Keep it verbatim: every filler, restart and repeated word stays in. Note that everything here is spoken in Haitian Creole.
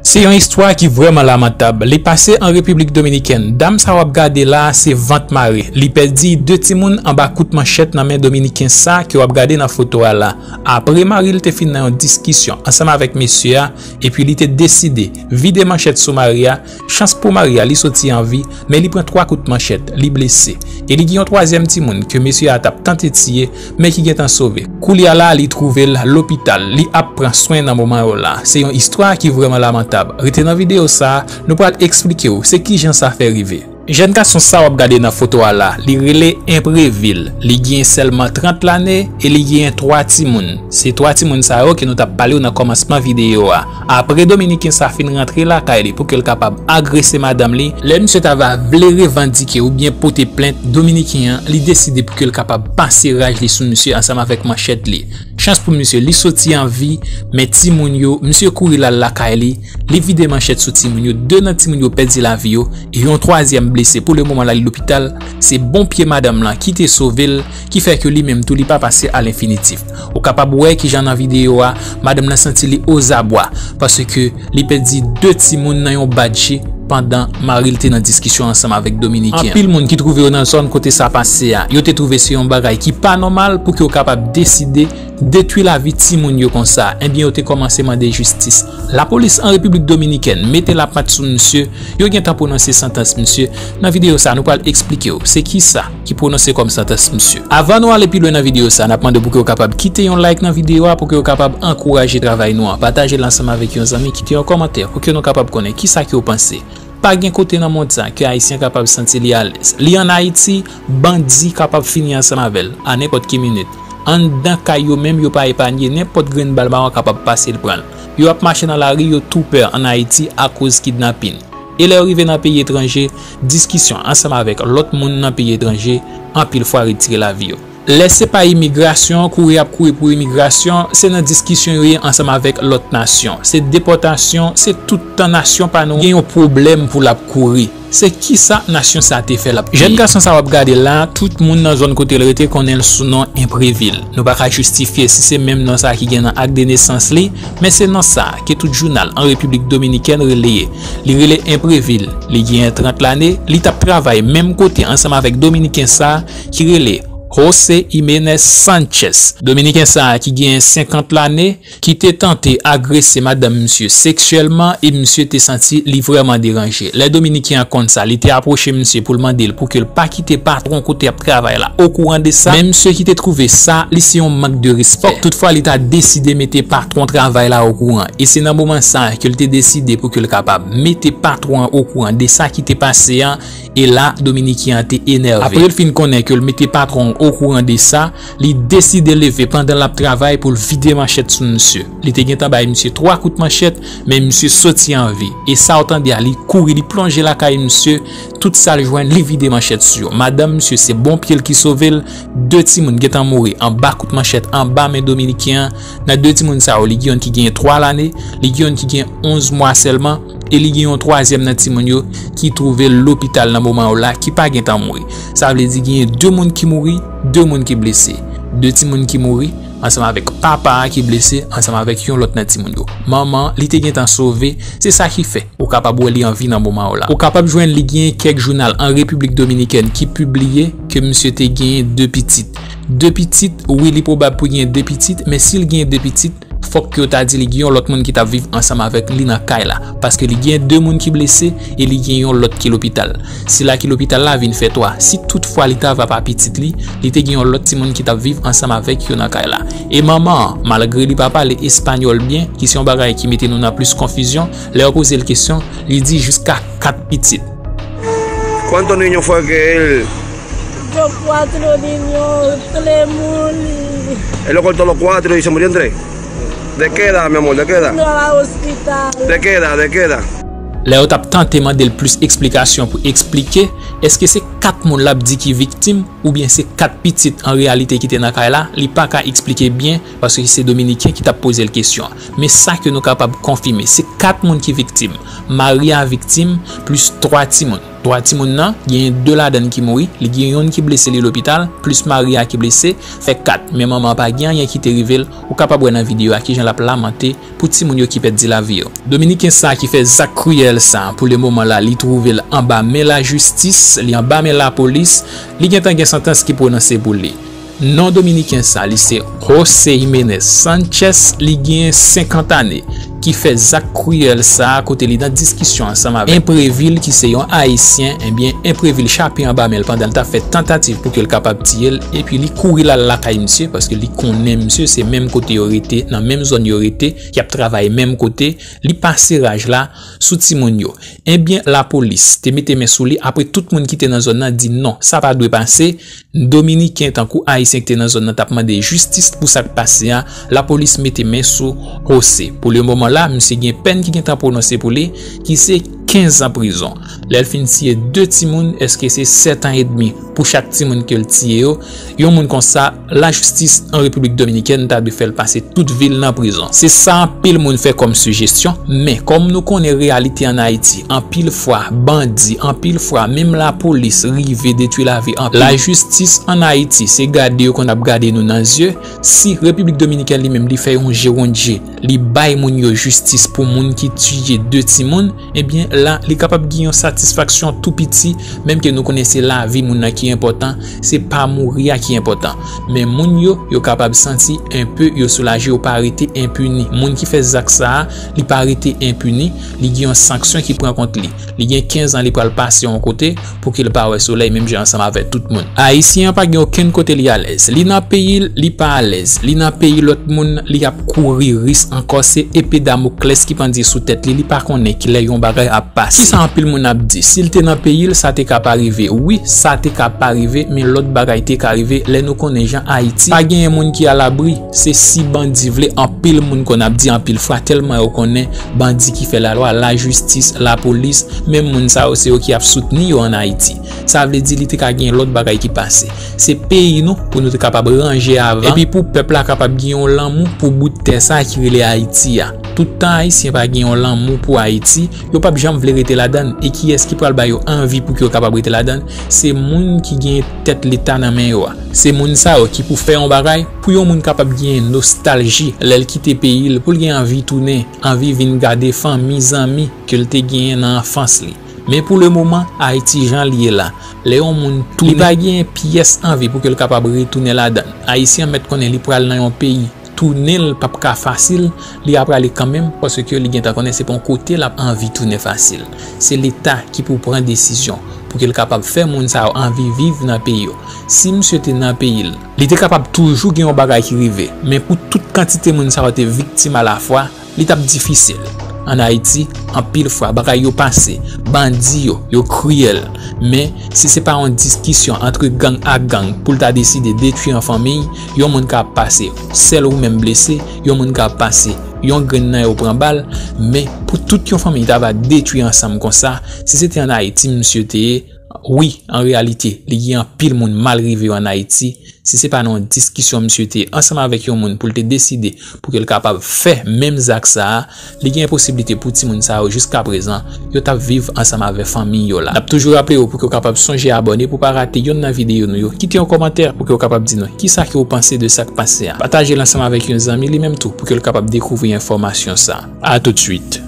Se yon istwa ki vrèman lamantab. Li pase an Repiblik Dominikèn. Dam sa w ap gade la a, se vant mare. Li pèdi de timoun anba kout manchèt nan men Dominiken sa ke w ap gade nan foto a la. Apre mari l te fin nan yon diskisyon ansanm avèk mesye a, epi li te deside vide manchèt sou mari a, chans pou mari a, li soti an vi, men li pran twa kout manchèt, li blese. E li gen yon twazyèm timoun ke mesye a t ap tante tiye, men ki gentan sove. Koulye a la, li twouve l lopital, li ap pran swen nan moman yo la. Se yon istwa ki vrèman lamantab. Rete nan videyo sa a, nou pral eksplike w se kijan sa fè rive. Jèn gason sa w ap gade nan foto a la, li rele Enprevil. Li gen sèlman trant lane e li gen twa timoun. Se twa timoun sa yo ke nou t ap pale w nan kòmansman videyo a. Apre Dominiken sa fin rantre lakay li pou ke l kapab agrese madanm li, lè misye ta va vle revandike oubyen pote plent, Dominiken an, li deside pou ke l kapab pase raj li sou misye ansanm avèk manchèt li. Chans pou misye, li soti an vi, men timoun yo, misye kouri l al lakay li, li vide manchèt sou timoun yo, de nan timoun yo pèdi lavi yo, e yon twazyèm blese. Pou le moman la, li lopital, se bon pye madanm lan ki te sove l, ki fè ke li menm tou, li pa pase a lenfinitif. Ou kapab wè kijan nan videyo a, madanm lan santi li ozabwa, paske li pèdi de timoun nan yon badje pandan mari l te nan diskisyon ansanm avèk Dominiken. Anpil moun ki twouve yo nan zòn kote sa pase a, yo te twouve se yon bagay ki pa nòmal pou ke yo kapab deside detwi lavi timoun yo konsa. Ebyen, yo te kòmanse mande jistis. Lapolis an Repiblik Dominikèn mete lapat sou misye, yo gentan pwononse santans misye. Nan videyo sa, nou pral eksplike w se kisa ki pwononse kòm santans misye. Avan nou ale pi lwen nan videyo sa, n ap mande w pou ke w kapab kite yon like nan videyo a, pou ke w kapab ankouraje travay nou an. Pataje l ansanm avèk yon zanmi, kite yon kòmantè pou ke nou kapab konnen kisa ke w panse. Pa gen kote nan mond sa ke Ayisyen kapab santi li alèz. Li ann Ayiti, bandi kapab fini ansanm avè l a nenpòt ki minit. Anndan kay yo menm, yo pa epanye, nenpòt grenn bal mawon kapab pase l pran l. Yo ap mache nan lari, yo tou pè ann Ayiti akoz kidnapin. E lè yo rive nan peyi etranje, diskisyon ansanm avèk lòt moun nan peyi etranje, anpil fwa retire lavi yo. Lè se pa imigrasyon, kouri ap kouri pou imigrasyon, se nan diskisyon yo ye ansanm avèk lòt nasyon. Se depòtasyon, se tout tan nasyon pa nou gen yon pwoblèm pou l ap kouri. Se kisa nasyon sa te fè l ap peye? Jèn gason sa w ap gade la, tout moun nan zòn kote l rete konnen l sou non Enprevil. Nou pa ka jistifye si se menm non sa ki gen nan ak de nesans li, men se non sa ke tout jounal an Repiblik Dominikèn releye. Li rele Enprevil, li genyen trant lane, li t ap travay menm kote ansanm avèk Dominiken sa ki rele José Jiménez Sánchez. Dominiken sa ki genyen senkant lane, ki te tante agrese madanm misye seksyèlman e misye te santi li vrèman deranje. Lè Dominiken an konn sa, li te apwoche misye pou l mande l pou ke l pa kite patwon kote ap travay la okouran de sa, men misye ki te twouve sa, li se yon mank de respè. Fòk toutfwa li ta deside mete patwon travay la okouran. E se nan moman sa ke l te deside pou ke l kapab mete patwon an okouran de sa ki te pase an, e la, Dominiken an te enève. Apre l fin konnen ke l mete patwon an okouran de sa, li deside leve pandan l ap travay pou l vide manchèt sou misye. Li te gentan bay misye twa kout manchèt, men misye soti an vi. E sa w tande a, li kouri, li plonje lakay misye, tout sa l jwenn, li vide manchèt sou yo. Madanm misye, se bon pye l ki sove l, de timoun gentan mouri anba kout manchèt anba men Dominiken an. Nan de timoun sa yo, li gen youn ki genyen twa lane, li gen youn ki gen onz mwa sèlman, e li gen yon twazyèm nan timoun yo ki twouve l lopital nan moman yo la, ki pa gentan mouri. Sa vle di genyen de moun ki mouri, de moun ki blese. De timoun ki mouri, ansanm avèk papa a ki blese, ansanm avèk yon lòt nan timoun yo. Manman, li te gentan sove, se sa ki fè ou kapab wè li an vi nan moman yo la. Ou kapab jwenn li genyen kèk jounal an Repiblik Dominikèn ki pibliye ke misye te genyen de pitit. De pitit, wi, li pwobab pou genyen de pitit, men si l genyen de pitit, fòk yo ta di li gen yon lòt moun ki t ap viv ansanm avèk li nan kay la, paske li gen de moun ki blese e li gen yon lòt ki lopital. Sila ki lopital la vin fè twa. Si toutfwa li ta va pa pitit li, li te gen yon lòt timoun ki t ap viv ansanm avèk yo nan kay la. E manman an, malgre li pa pale espanyòl byen, ki se yon bagay ki mete nou nan plis konfizyon, lè yo poze l kesyon, li di jiska kat pitit. ¿Cuántos niños fue que él? Yo cuatro niños, tres mujeres. Él lo cortó los cuatro y se murieron tres. ¿De qué edad, mi amor? ¿De qué edad? No, a hospital. ¿De qué edad? ¿De qué edad? Lè yo t ap tante mande l plis eksplikasyon pou eksplike, èske se kat moun l ap di ki viktim, oubyen se kat pitit an reyalite ki te nan kay la, li pa ka eksplike byen, paske se Dominiken ki t ap poze l kesyon an. Men sa ke nou kapab konfime, se kat moun ki viktim. Mari a viktim, plis twa timoun. Twa timoun nan, genyen de ladan ki mouri, li gen yonn ki blese li lopital, plis mari a ki blese, fè kat, men manman an pa gen anyen ki te rive l, ou kapab wè nan videyo a kijan l ap lamante pou timoun yo ki pèdi lavi yo. Dominiken sa ki fè zak kriyèl sa, pou le moman la, li twouve l anba men lajistis, li anba men lapolis, li gentan gen santans ki pwononse pou li. Non Dominiken sa, li se José Jiménez Sánchez, li gen senkant ane, ki fè zak kriyèl sa kote li nan diskisyon ansanm avèk enprevi l ki se yon Ayisyen, ebyen enprevi l chape anba men l pandan l t ap fè tantativ pou ke l kapab tiye l, epi li kouri l al lakay misye paske li konnen misye se menm kote yo rete, nan menm zòn yo rete, y ap travay menm kote, li pase raj la sou timoun yo. Ebyen lapolis te mete men sou li apre tout moun ki te nan zòn nan di non, sa pa dwe pase, Dominiken tankou Ayisyen ki te nan zòn nan t ap mande jistis pou sa k pase a, lapolis mete men sou José. Pou le moman la, misye gen pèn ki gentan pwononse pou li, ki se kenz an prizon. Lè l fin tiye de timoun, èske se sèt an edmi pou chak timoun ke l tiye yo? Yon moun konsa, lajistis an Repiblik Dominikèn ta dwe fè l pase tout vi l nan prizon. Se sa anpil moun fè kòm sijesyon, men kòm nou konnen reyalite ann Ayiti, anpil fwa, bandi, anpil fwa, menm lapolis rive detwi lavi anpil. Lajistis ann Ayiti, se gade yo konn ap gade nou nan zye. Si Repiblik Dominikèn li menm li fè yon je wonn je, li bay moun yo jistis pou moun ki tiye de timoun, ebyen la, li kapab gen yon satisfaksyon tou piti, menm ke nou konnen se lavi moun nan ki enpòtan, se pa mouri a ki enpòtan. Men moun yo, yo kapab santi enpe yo soulaje, yo pa rete enpini. Moun ki fè zak sa a, li pa rete enpini, li gen yon sanksyon ki pran kont li. Li gen kenz an, li pral pase yon kote pou ke l pa wè solèy menm jan ansanm avèk tout moun. Ayisyen an pa gen okenn kote li alèz. Li nan peyi l, li pa alèz. Li nan peyi lòt moun, li ap kouri risk ankò. Se epe Damoklès ki pandye sou tèt li, li pa konnen kilè yon bagay ap pase. Kisa anpil moun ap di? Si l te nan peyi l, sa te ka pa rive. Wi, sa te ka pa rive, men lòt bagay te ka rive lè nou konnen jan Ayiti pa genyen moun ki alabri. Se si bandi vle, anpil moun konn ap di anpil fwa tèlman yo konnen bandi ki fè lalwa, lajistis, lapolis, menm moun sa yo se yo ki ap soutni yo ann Ayiti. Sa vle di li te ka gen lòt bagay ki pase. Se peyi nou pou nou te kapab ranje avan. Epi pou pèp la kapab gen yon lanmou pou bout tè sa ki rele Ayiti a. Tout tan Ayisyen pa gen yon lanmou pou Ayiti, yo p ap janm vle rete ladan l. E kiyès ki pral ba yo anvi pou ke yo kapab rete ladan l? Se moun ki gen tèt Leta nan men yo a. Se moun sa yo ki pou fè yon bagay pou yon moun kapab gen nostalji lè l kite peyi l, pou l gen anvi tounen, anvi vin gade fanmi, zanmi ke l te genyen nan anfans li. Men pou le moman, Ayiti jan l ye la, lè yon moun tounen, li pa gen pyès anvi pou ke l kapab retounen ladan l. Ayisyen an mèt konnen li pral nan yon peyi, tounen l p ap ka fasil, li a prale kanmenm, paske li gentan konnen se pa yon kote l ap anvi tounen fasil. Se Leta ki pou pran desizyon pou ke l kapab fè moun sa yo anvi viv nan peyi yo. Si misye te nan peyi l, li te kapab toujou gen yon bagay ki rive, men pou tout kantite moun sa yo te viktim alafwa, li t ap difisil. Ann Ayiti, anpil fwa, bagay yo pase, bandi yo, yo kriyèl. Men, si se pa yon diskisyon ant gang ak gang pou l ta deside detwi yon fanmiy, yon moun ka ap pase sèl ou menm blese, yon moun ka ap pase yon grenn nan yo pran bal, men pou tout yon fanmiy ta va detwi ansanm konsa, si se te ann Ayiti misye te ye, wi, an reyalite, li gen anpil moun mal rive yo ann Ayiti. Si se pa nan yon diskisyon misye te ye ansanm avèk yon moun pou l te deside pou ke l kapab fè menm zak sa a, li gen posiblite pou timoun sa yo jiskaprezan, yo t ap viv ansanm avèk fanmi yo la. N ap toujou raple w pou ke w kapab sonje abòne pou w pa rate yonn nan videyo nou yo. Kite yon kòmantè pou ke w kapab di nou kisa ke w panse de sa k pase a. Pataje l ansanm avèk yon zanmi li menm tou pou ke l kapab dekouvri enfòmasyon sa a. A toutswit.